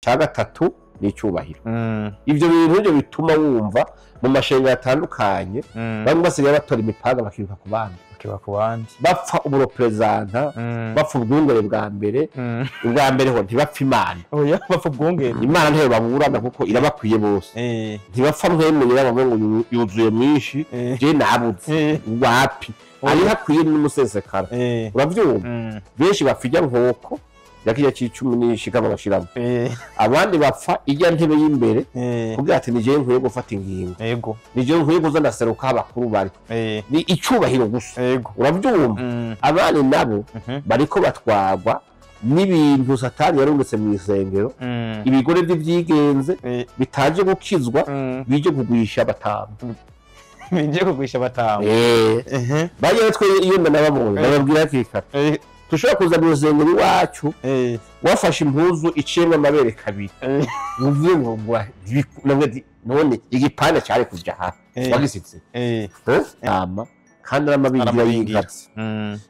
Cya gatatu ni icyubahiro. Ibyo bintu nibyo bituma wumva mu mashengero atandukanye bamwe basigaye batora imipanga bakiruka ku bandi, bapfa ubureperezanta, bapfa ubwungere bwa mbere. Ubwa mbere ho ntibapfa Imana, bapfa ubwungere. Imana ntayo baburana kuko irabakwiye bose. Ntibapfa mwemeye bavuga ngo yuzuye mwinshi, je nabuze wapi, ari hakwiye n'umusesekara. Uravyumva? Benshi bapfa ijya nkoko yakijya c'icumi n'ishikama bashiramo, abandi bapfa ijya ntebe y'imbere kugira ati nije nkwiye gufata ingingo, nije nkwiye kuza ndaseruka abakuru bari, ni icubahiro gusa. Uravyumva? Abandi nabo bariko batwagwa n'ibintu Satani yarungitse mu isengero, ibigore by'ibyigenze bitaje gukizwa, bije kugwisha batanu, bije kugwisha batanu. Baje twe iyo nababonye bababwira kikata tushobora kuza mu rusengero iwacu wafashe impuzu iciyemwo amabere kabiri, uvuye ngo none igipande cyari kuja aha wagisitse ama kandi aramabingira y'ingazi.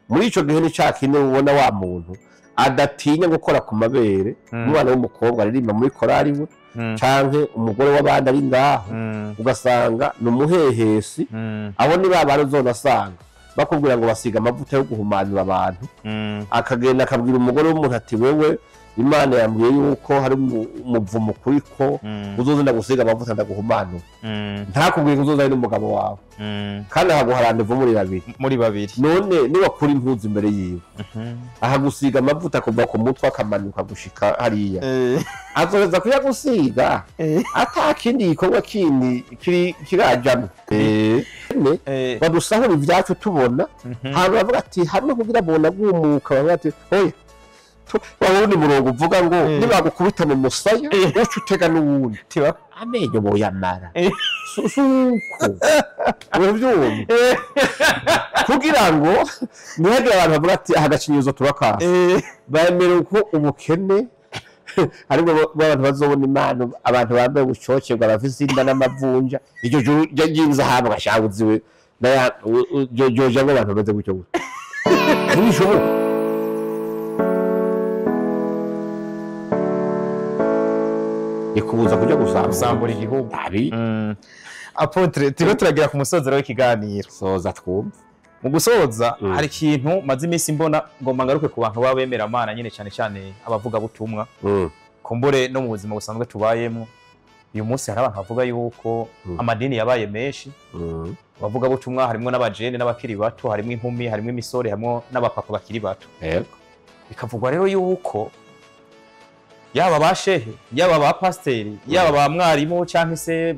Muri ico gihe ni ca kindi ubona wa muntu adatinya gukora ku mabere, umwana w'umukobwa aririmba muri korari we canke umugore w'abandi ari ngaho, ugasanga ni umuhehesi. Abo ni ba bantu uzonasanga bakubwira ngo basiga amavuta yo guhumanura abantu, akagenda akabwira umugore w'umuntu ati wewe Imana yambwiye yuko hari umuvumo kuri ko uzoza ndagusiga amavuta ndaguhumanura, ntakubwiye ngo uzoza n'umugabo wawe, kandi akaguha rendez-vous muri babiri, muri babiri. None niwakura impuzu imbere yiwe akagusiga amavuta kuva ku mutwe akamanuka gushika hariya, azoheza kuyagusiga ata kindi gikorwa kindi kirajamwo. Badusahura ibyacu tubona, hanyuma bavuga ati hamwe kugira bona gumuka, bavuga ati oya wabona umurongo uvuga ngo nibagukubita mu musaya uca utega n'uwundi, amenyo boyamara suko uravyumva, kugira ngo ntihagire abantu bavuga ati aha gacinyizo turakasa. Bemerewe ko ubukene ariko abantu bazobona impano, abantu bambaye ubucocerwa bafise inda n'amavunja, iryo juru ry'inzahabu gashabuziwe ryoja ngo abantu bameze gutyo gutyo ntibishoboka. Ikubuza kuja gusambura igihugu. Apotre, turiko turagira ku musozero w'ikiganiro. Soza twumva. Mu gusoza hari ikintu maze iminsi mbona ngomba ngaruke ku bantu baba bemera Imana nyine, cyane cyane abavuga butumwa, kumbure no mu buzima busanzwe tubayemo. Uyu munsi hari abantu bavuga yuko amadini yabaye menshi, abavuga butumwa harimo n'abajene n'abakiri bato, harimo inkumi, harimo imisore, harimo n'abapapa bakiri bato. Bikavugwa rero yuko yaba ba shehe, yaba ba pasiteri, yaba ba mwarimu cyangwa se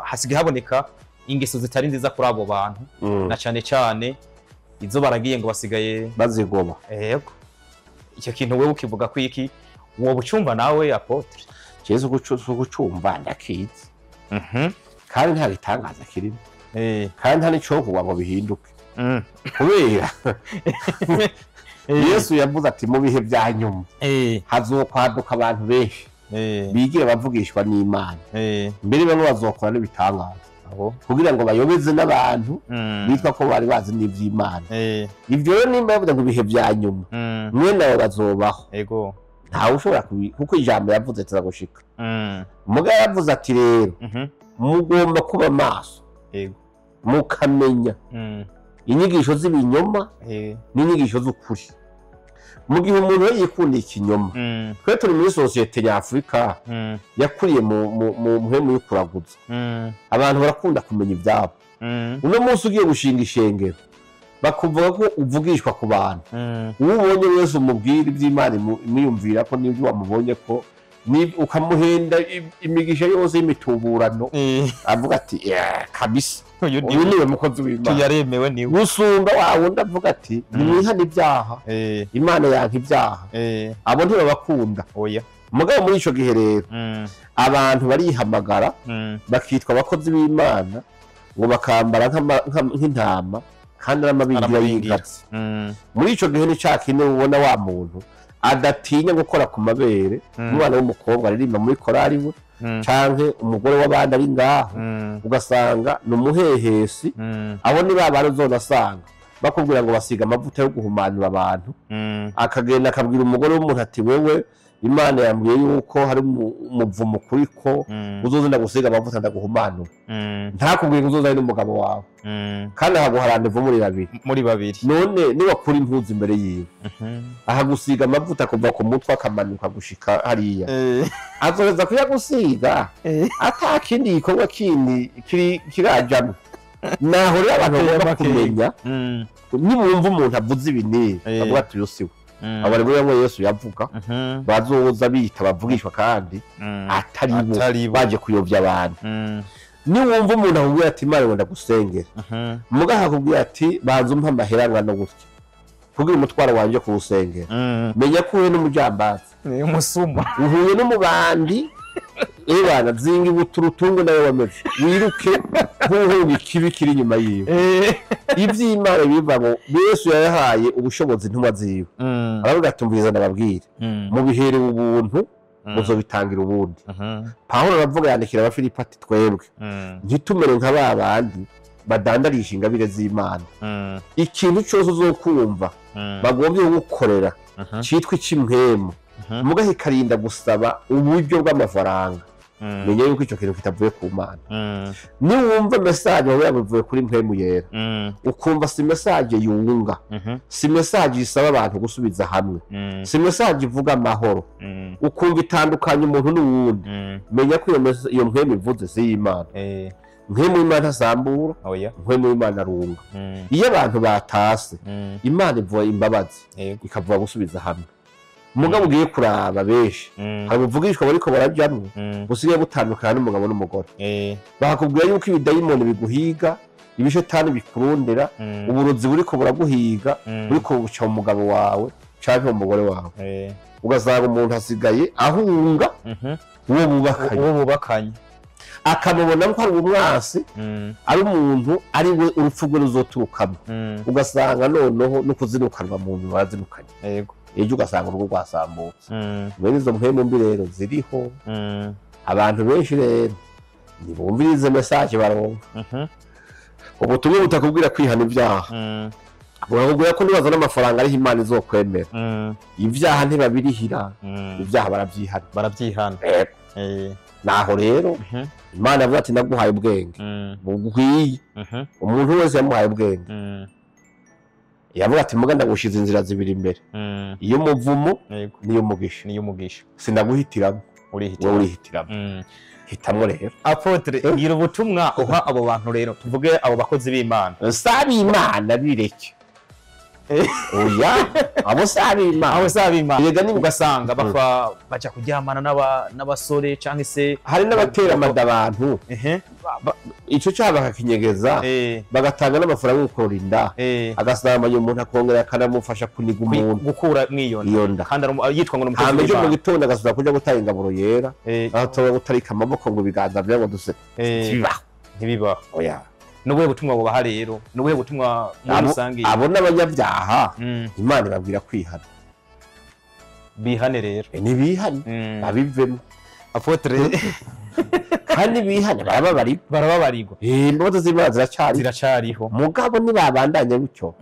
hasigaye haboneka ingeso zitari nziza kuri abo bantu, na cyane cyane izo baragiye ngo basigaye bazigoba. Yego, icyo kintu wewe ukivuga ko iki wowe ucumva nawe Apotre? Jesu gucumva ndakizi, kandi nta gitangaza kirimo, kandi nta n'icokorwa ngo bihinduke, kubera Yesu yavuze ati mu bihe bya nyuma hazokwaduka abantu benshi bigira bavugishwa n'Imana, mbere bamwe bazokora n'ibitangaza kugira ngo bayobeze n'abantu bitwa ko bari bazi n'ivy'Imana. Ivyo rero nimba yavuze ngo ibihe bya nyuma mwene abo bazobaho, ntawe ushobora kuko ijambo yavuze turagushika. Mugabo yavuze ati rero mugomba kuba maso, mukamenya inyigisho z'ibinyoma n'inyigisho z'ukuri. Mu gihe umuntu yikunda ikinyoma, twe turi muri sosiyete nyafurika yakuriye mu mpemu yo kuraguza, abantu barakunda kumenya ibyabo. Uno munsi ugiye gushinga ishengero bakuvuga ko uvugishwa ku bantu, uwo ubonye wese umubwira iby'Imana imwiyumvira ko n'ibyo wamubonye ko ukamuhenda imigisha yose y'imituburano, avuga ati kabisa uyu niwe mukozi w'Imana yaremewe, niwe gusumba wa wundi avuga ati nimwihane ibyaha, Imana yanka ibyaha, abo ntibabakunda. Mugabo muri ico gihe rero abantu barihamagara bakitwa abakozi b'Imana ngo bakambara nk'intama kandi aramabingira y'ingazi. Muri ico gihe ni ca kindi ubona wa muntu adatinya gukora ku mabere, umwana w'umukobwa aririmba muri korari we canke umugore w'abandi ari ngaho, ugasanga ni umuhehesi. Abo ni ba bantu uzonasanga bakubwira ngo basiga amavuta yo guhumanura abantu, akagenda akabwira umugore w'umuntu ati wewe Imana yambwiye yuko hari umuvumo kuriko uzoza ndagusiga amavuta ndaguhumanura, ntakubwiye ngo uzoza n'umugabo wawe, kandi akaguha rendez-vous muri babiri, muri babiri. None niwakura impuzu imbere yiwe, ahagusiga amavuta kuva ku mutwe akamanuka gushika hariya, azoheza kuyagusiga ata kindi gikorwa kindi kirajamwo. Naho rero abantu bagomba kumenya, nibumva umuntu avuze ibi n'ibi bavuga ati uyu si we. Abo rero bamwe Yesu yavuga bazoza bita bavugishwa kandi atari bo, baje kuyobya abantu. Niwumva umuntu akubwira ati Imana ngo ndagusengera, muga akakubwira ati banza umpe amahera angana gutya kugira umutwaro wanje kuwusengera, menya ko uhuye n'umujambazi, umusuma, uhuye n'umubandi. Ebana zinga ubuturutungo nawe wameze, wiruke nkuhunga ikibi kiri inyuma yiwe. Ivy'Imana bivamo, Yesu yayahaye ubushobozi intumwa ziwe, aravuga ati umviriza ndababwire, mubiherewe ubuntu muzobitangira ubundi. Pawulo aravuga yandikira Abafilipi ati twebwe ntitumere nka ba bandi badandarisha ingabire z'Imana. Ikintu cyose uzokumva bagombye kugukorera citwa ic'impwemu, mugahe ikarinda gusaba uburyo bw'amafaranga, menya yuko ico kintu kitavuye ku Mana. Niwumva message wawe yavuye kuri mpwemu yera, ukumva si message yunga, si message isaba abantu gusubiza hamwe, si message ivuga amahoro, ukumva itandukanye umuntu n'uwundi, menya ko iyo mpwemu ivuze si y'Imana. Mpwemu y'Imana ntasambura, mpwemu y'Imana arunga. Iyo abantu batase, Imana ivuga imbabazi, ikavuga gusubiza hamwe. Mugabo ugiye kuraba benshi hari ubuvugishwa bariko barajamwo busigaye butandukana n'umugabo n'umugore, bakakubwira yuko ibidayimoni biguhiga, ibishetani bikurondera, uburozi buriko buraguhiga, buriko buca mu mugabo wawe canke mu mugore wawe, ugasanga umuntu asigaye ahunga uwo bubakanye, akamubona ko ari umwasi, ari umuntu ari we urupfu rwe ruzoturukamo, ugasanga noneho no kuzinukanwa mu nyuma bazinukanye, ejo ugasanga urugo rwasambutse. Mwene izo mpwemu mbi rero ziriho. Abantu benshi rero ntibumvirize message baronka. Ubutumwa butakubwira kwihana ibyaha, burakubwira ko nibaza n'amafaranga ariho Imana izokwemera. Ibyaha ntibabirihira, ibyaha barabyihana, barabyihana. Naho rero Imana avuga ati naguhaye ubwenge bugukwiye. Umuntu wese yamuhaye ubwenge, yavuga ati muga ndagushize inzira zibiri imbere, iyo muvumo niyo mugisha, niyo mugisha, sinaguhitiramo, wowe urihitiramo. Hitamwo rero. Apotre, ngira ubutumwa uha abo bantu rero, tuvuge abo bakozi b'Imana. Saba Imana bireke. Oya, abo saba Imana, abo saba Imana. Ugasanga bafa baja kuryamana n'abasore canke se hari n'abatera amada abantu. Ico cyaha bakakinyegeza, bagatanga n'amafaranga yo gukorora inda, agasambanya umuntu akongera akanamufasha kuniga umuntu, gukura mw'iyo nda, kandi yitwa ngo n'umukozi w'Imana. Hama mu gitondo agasubira kuja gutanga ingaburo yera, aho gutarika amaboko ngo ibiganza byabo duse ntibibaho, ntibibaho. Oya, nubuhe butumwa bubaha rero, nubuhe butumwa muri rusange? Abo n'abanyabyaha Imana ibabwira kwihana, bihane rero, nibihane babivemo. Apotre, kandi bihane barababarirwa, barababarirwa. Imbabazi z'Imana ziracari, ziracariho. Mugabo nibabandanya gutyo,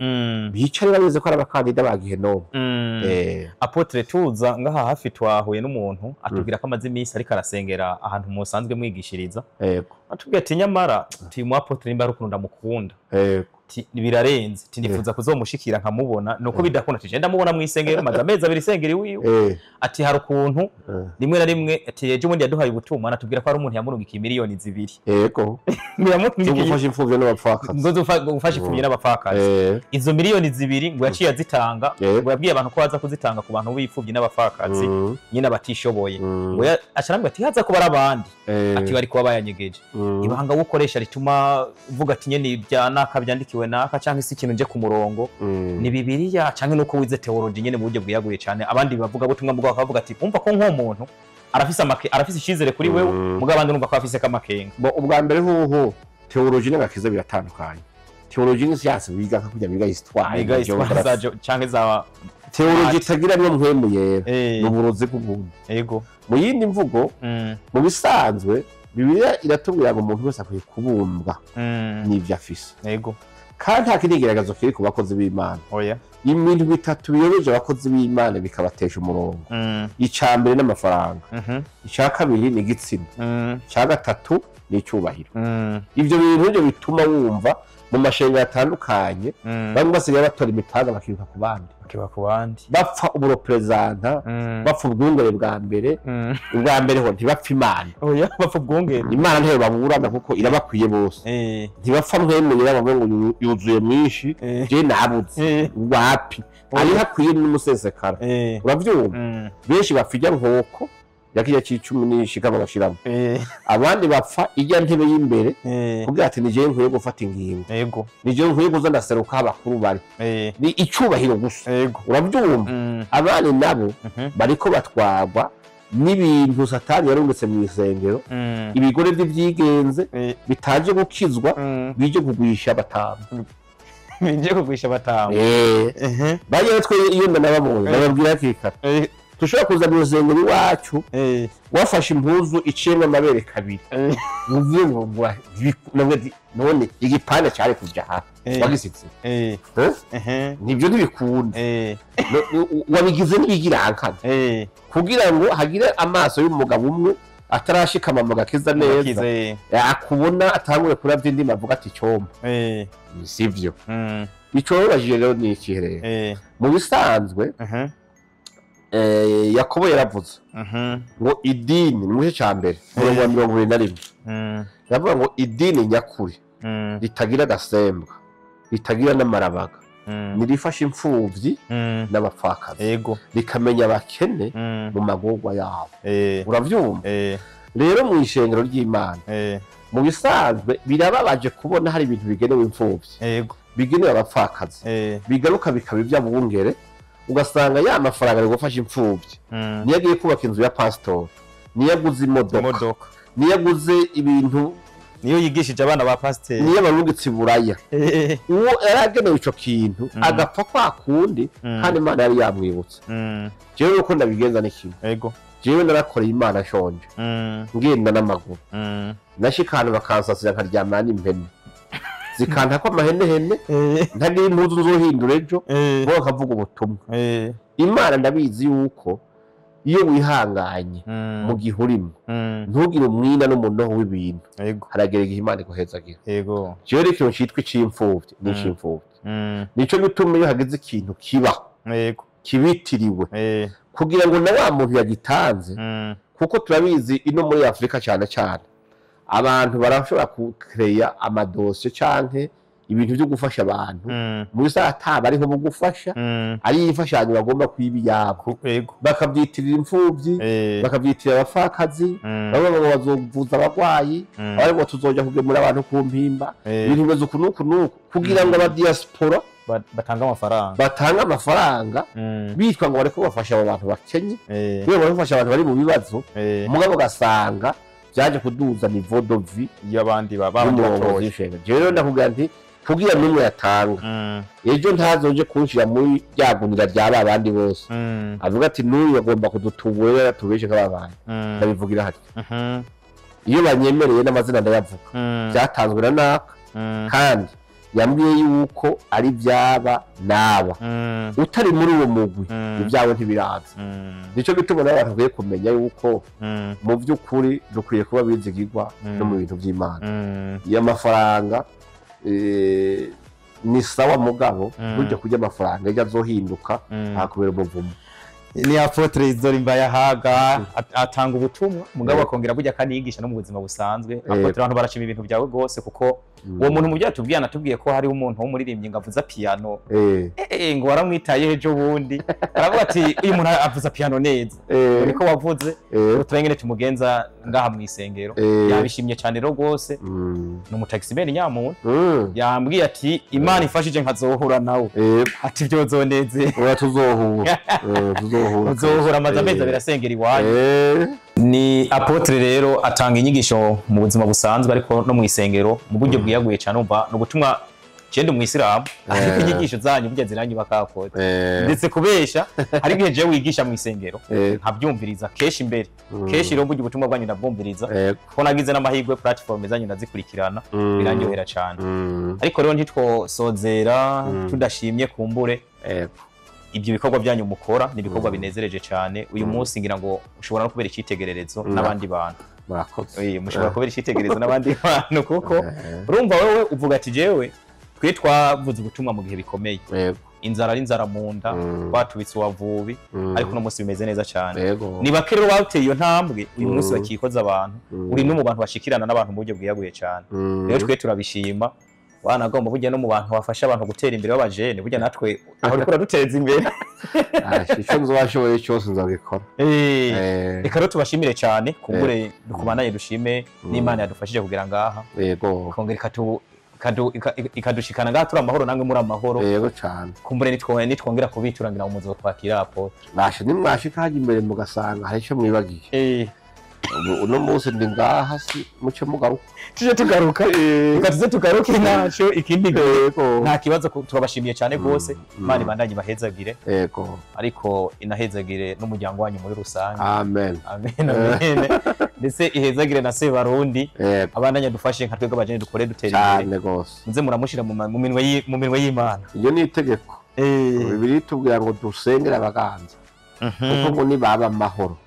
bicare babizi ko ari abakandida ba gihenomu. Apotre, tuza ngaha hafi twahuye n'umuntu atubwira ko amaze iminsi ariko arasengera ahantu musanzwe mwigishiriza. Atubwira ati nyamara ti mu apotre nimba ari ukuntu ndamukunda, birarenze, ti nifuza kuzomushikira nkamubona, nuko bidakunda ati ndamubona mu isengero maze amezi abiri isengero iwiwe. Ati hari ukuntu rimwe na rimwe ati ejo bundi yaduhaye ubutumwa anatubwira ko hari umuntu yamurungikiye miliyoni 2. Yego, gufasha imfuvyi n'abapfakazi, ngo gufasha imfuvyi n'abapfakazi. Izo miliyoni 2 ngo yaciye azitanga, ngo yabwiye abantu ko baza kuzitanga ku bantu b'imfuvyi n'abapfakazi nyine abatishoboye. Ngo acarambwa ati haza kuba abandi, ati bari kuba bayanyegeje. Ibanga gukoresha rituma uvuga ati nyene ibya naka byandikiwe naka canke se ikintu nje ku murongo ni Bibiliya canke nuko wize theology nyene mu buryo bwiyaguye cyane. Abandi bavuga butumwa bwo bakavuga ati umva ko nk'umuntu arafise arafise icizere kuri wewe, mugabo abandi numva ko afise kamakenga. Bo ubwa mbere hoho theology n'agakiza biratandukanye. Theology ni science biga nka kujya biga histoire, biga histoire canke za theology itagira niyo mpwemu yera, n'uburozi bw'ubundi. Yego, mu yindi mvugo, mu bisanzwe Bibiliya iratubwira ngo umuntu wese akwiye kubumbwa n'ibyo afise. Yego, Kandi nta kindi kigaragazo kiri ku bakozi b'Imana. Oya. Ibintu bitatu biyobeje abakozi b'Imana bikabatesha umurongo. Icya mbere n'amafaranga. Icya kabiri ni igitsina. Icya gatatu ni icyubahiro. Ibyo bintu nibyo bituma wumva mu mashengero atandukanye bamwe basigaye batora imipanga bakiruka ku bandi. Bakiruka ku bandi. Bapfa ubureperezanta, bapfa ubwungere bwa mbere, ubwa mbere ho ntibapfa Imana. Oya, bapfa ubwungere. Imana ntayo baburana kuko irabakwiye bose. Ntibapfa mwemeye bavuga ngo yuzuye mwinshi, je nabuze. Wapi? Ari hakwiye n'umusesekara. Uravyumva? Benshi bapfa ijya nkoko yakijya c'icumi n'ishika bagashiramo. Abandi bapfa ijya ntebe y'imbere kugira ati nije nkwiye gufata ingingo. Yego. Nije nkwiye kuza ndaseruka abakuru bari. Ni icubahiro gusa. Yego. Urabyumva? Abandi nabo bariko batwagwa n'ibintu Satani yarungitse mu isengero, ibigore by'ibyigenze bitaje gukizwa, bije kugwisha batanu. Bije kugwisha batanu. Baje twe iyo nababonye bababwira kikara. Tushobora kuza mu rusengero iwacu wafashe impuzu iciyemwo amabere kabiri, uvuye ngo none igipande cyari kuja aha wagisitse, nibyo ntibikunda, wabigize n'ibigirankana kugira ngo hagire amaso y'umugabo umwe atarashikama mu gakiza neza akubona atangure kuravya indimi avuga ati cyomba sivyo. Ico babajije rero ni ikihe rero mu bisanzwe? Yakobo yaravuze ngo idini mu gice cya mbere umurongo wa 21 yavuga ngo idini nyakuri ritagira agasembwa ritagira n'amarabaga nirifasha imfuvyi n'abapfakazi rikamenya abakene mu magorwa yabo. Uravyumva? Rero mu ishengero ry'Imana mu bisanzwe birababaje kubona hari ibintu bigenewe imfuvyi bigenewe abapfakazi bigaruka bikaba iby'abungere, ugasanga ya mafaranga ari gufasha imfuvyi niyo agiye kubaka inzu ya pastor, niyo aguze imodoka, niyo aguze ibintu, niyo yigishije abana ba pastor, niyo barungitse iburaya. Uwo yaragenewe ico kintu agapfa kwa kundi kandi Imana yari yamwibutse. Jewe uko ndabigenza ni kimwe. Yego. Jewe narakoreye Imana nshonje, ngenda n'amaguru, nashika ahantu bakansasira nkaryamana n'impene zikanta ko amahenehene, ntagira impuzu nzohindura ejo ngo nkavuga ubutumwa. Imana ndabizi yuko iyo wihanganye mu gihe urimo ntugire umwina n'umunoho w'ibintu, haragera igihe Imana iguhezagira. Yego. Jewe rero ikintu citwa ic'imfuvyi ni ic'imfuvyi, nico gituma iyo hagize ikintu kiba kibitiriwe kugira ngo na wa muntu yagitanze, kuko turabizi ino muri Afrika cyane cyane abantu barashobora kukeya amadosiye canke ibintu byo gufasha abantu muri saa bariho mu gufasha ari imfashanyo bagomba kwiba yabo, bakabyitirira imfuvyi, bakabyitirira abapfakazi, bamwe ngo bazovuza abagwayi, abandi ngo tuzoja kugemura abantu ku mpimba, ibintu bimeze uku n'uku n'uku, kugira ngo aba diaspora batanga amafaranga bitwa ngo bariko bafasha abo bantu bakenye, kubera bariko bafasha abantu bari mu bibazo, mugabo ugasanga byaje kuduza niveau de vie y'abandi babandi. Jewe ndakubwira nti kugira n'umwe yatanga ejo ntazoje kunshira muri ryagunira rya babandi bose, avuga ati n'uyu agomba kudutubura tubeshe nk'ababantu. Ndabivugira hati iyo banyemereye n'amazina ndayavuga, byatanzwe na naka kandi yambwiye yuko ari byaba naba utari muri uwo mugwi ibyawe ntibiraza. Nico gituma n'abantu bakwiye kumenya yuko mu by'ukuri dukwiye kuba bizigirwa no mu bintu by'Imana. Iyo amafaranga ni sawa mugabo burya kurya amafaranga ijya azohinduka akubera umuvumo. Ni Apotre Isidore Mbayahaga atanga ubutumwa mugabo akongera burya kandi yigisha no mu buzima busanzwe. Apotre, abantu barashima ibintu byawe gose, kuko uwo muntu mu byo yatubwiye anatubwiye ko hari umuntu w'umuririmbyi ngo avuza piano, ngo waramwitaye ejo bundi aravuga ati uyu muntu avuza piano neza, niko wavuze turengene tumugenza ngaha mu isengero. Yabishimye cyane rero gose. Ni umutaximeni nyamuntu yambwiye ati Imana ifashije nkazohura nawe, ati byozoneze oya tuzohura uzohura amaze amezi abiri asengera iwanyu. Ni Apotre rero atanga inyigisho mu buzima busanzwe ariko no mu isengero mu buryo bwiyaguye cyane. Umva ni ubutumwa Je ndi umwisilamu, ariko inyigisho zanyu burya ziranyubaka, apôtre. Ndetse kubesha, hari igihe jewe wigisha mu isengero nkabyumviriza kenshi imbere, kenshi rero burya ubutumwa bwanyu ndabwumviriza, ko nagize n'amahirwe platform zanyu ndazikurikirana, birandyohera cyane. Ariko rero ntitwosozera tudashimye kumbure ibyo bikorwa byanyu mukora, ni ibikorwa binezereje cyane. Uyu munsi ngira ngo ushobora no kubera icyitegererezo n'abandi bantu. Murakoze. Mushobora kubera icyitegererezo n'abandi bantu, kuko urumva wewe uvuga ati jewe twe twavuze ubutumwa mu gihe bikomeye, inzara ari inzara mu nda, twatubitse uwavubi, ariko uno munsi bimeze neza cyane. Ni bake rero bateye iyo ntambwe uyu munsi bakikoza abantu. Uri no mu bantu bashikirana n'abantu mu buryo bwiyaguye cyane. Rero twe turabishima, wanagomba burya no mu bantu bafasha abantu gutera imbere b'abajene, burya natwe aho uriko uraduteza imbere. Ico nzobashoboye cyose nzabikora. Reka rero tubashimire cyane, kumbure dukubanaye dushime n'Imana yadufashije kugera ngaha. Ikongera ikadushikana ngaha turi amahoro, namwe muri amahoro. Yego cyane. Kumbure nitwongera kubiturangira mu muzo twakira apôtre. Bashe nimwashika hajya imbere mugasanga hari ico mwibagiye. Uno munsi ndi ngaha, si muce mugaruka. Tuje tugaruka. Reka tuze tugaruke ntacyo ikindi nta kibazo. Turabashimiye cyane rwose. Imana ibandanye ibahezagire. Ariko inahezagire n'umuryango wanyu muri rusange. Amen. Amen, amen. Ndetse ihezagire na Sebarundi. Abandanye dufashe nka twebwe abajene dukore dutera imbere. Cyane rwose. Muze muramushira mu minwe y'Imana. Iyo ni itegeko. Bibiliya itubwira ngo dusengere abaganza. Kuko ngo nibaba amahoro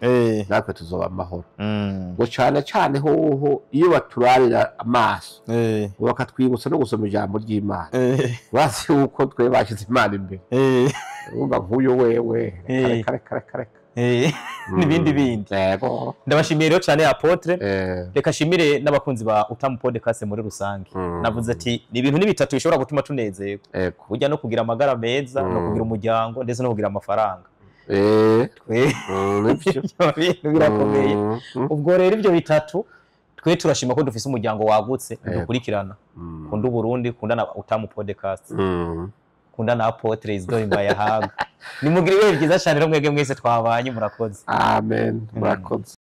natwe tuzoba amahoro. Ngo cyane cyane hoho iyo baturarira amaso bakatwibutsa no gusoma ijambo ry'Imana, bazi yuko twe bashyize Imana imbere. Urumva nk'uyu wewe reka reka reka. N'ibindi bindi. Ndabashimiye rero cyane apôtre. Reka shimire n'abakunzi ba Utamu Podcast muri rusange. Navuze ati ni ibintu ni bitatu bishobora gutuma tunezerwa. Burya no kugira amagara meza, no kugira umuryango, ndetse no kugira amafaranga. Birakomeye. Ubwo rero ibyo bitatu twe turashima ko dufise umuryango wagutse dukurikirana. Kunda Burundi, kunda na Utamu Podcast. Kunda na Apôtre Isidore Mbayahaga. Nimugire ibihe byiza cyane rero mwebwe mwese twabanye, murakoze. Amen, murakoze.